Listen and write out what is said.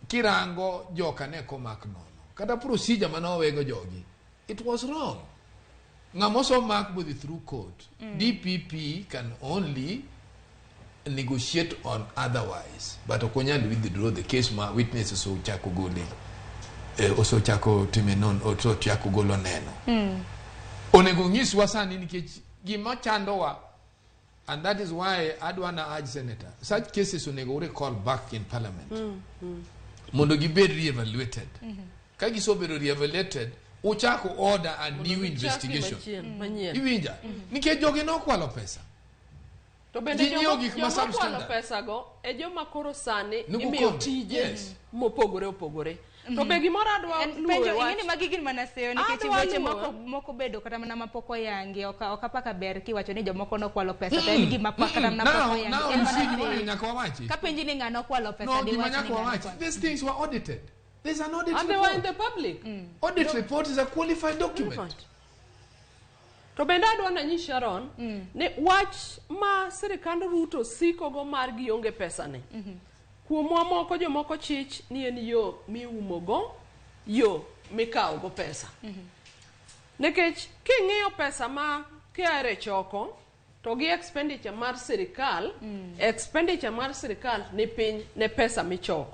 Kirango joka ne komak nono. Kata procedure mane owego jogi, it was wrong. Ng'ama osemak bodhi through court. DPP can only negotiate on otherwise, but ok onyal withdraw the case ma witnesses ochako gole, osechako time non, osechako golo neno. Onego nyiswa sani nikech gima chandowa, and that is why adwa na urge senator, such cases onego recall back in parliament mondo gibed re-evaluated. Ka gisebedo re-evaluated, uchako order a new investigation. Machien, manyien. Iwinja? Nikech jogi nokwalo pesa. To bende Ginyiewo gik ma joma kwalo substandard. pesa go e joma koro sani Nugu imiyo kombe, tije mopogore opogore. To be gimoro adwa En luwo penjo e wach ing'eni magi gin mana seyo nikech Adwa weche luwo. moko bedo kata mana mapok oyangi, ok apaka ber kiwacho ni jomoko nokwalo pesa to en gima kata mana pok Now, oyangi. now En you mana see gimomiyo seyo. nyaka wawachi. Kapenji ni ng'ano okwalo pesa, No, gima diwach ni nyaka ng'ano wawachi. okwalo. These things were audited. There's an audit And they were in report. the public. Audit report is a qualified document. To bende adwa nanyis Sharon ni wach ma sirikand Ruto siko go mar gionge pesa ni. Kuomwa moko jomoko chich ni en yo miumogo yo mikawogo pesa. Nikech king'iyo pesa ma KRA choko to gi expenditure mar sirikal, expenditure mar sirikal ni piny ne pesa michoko.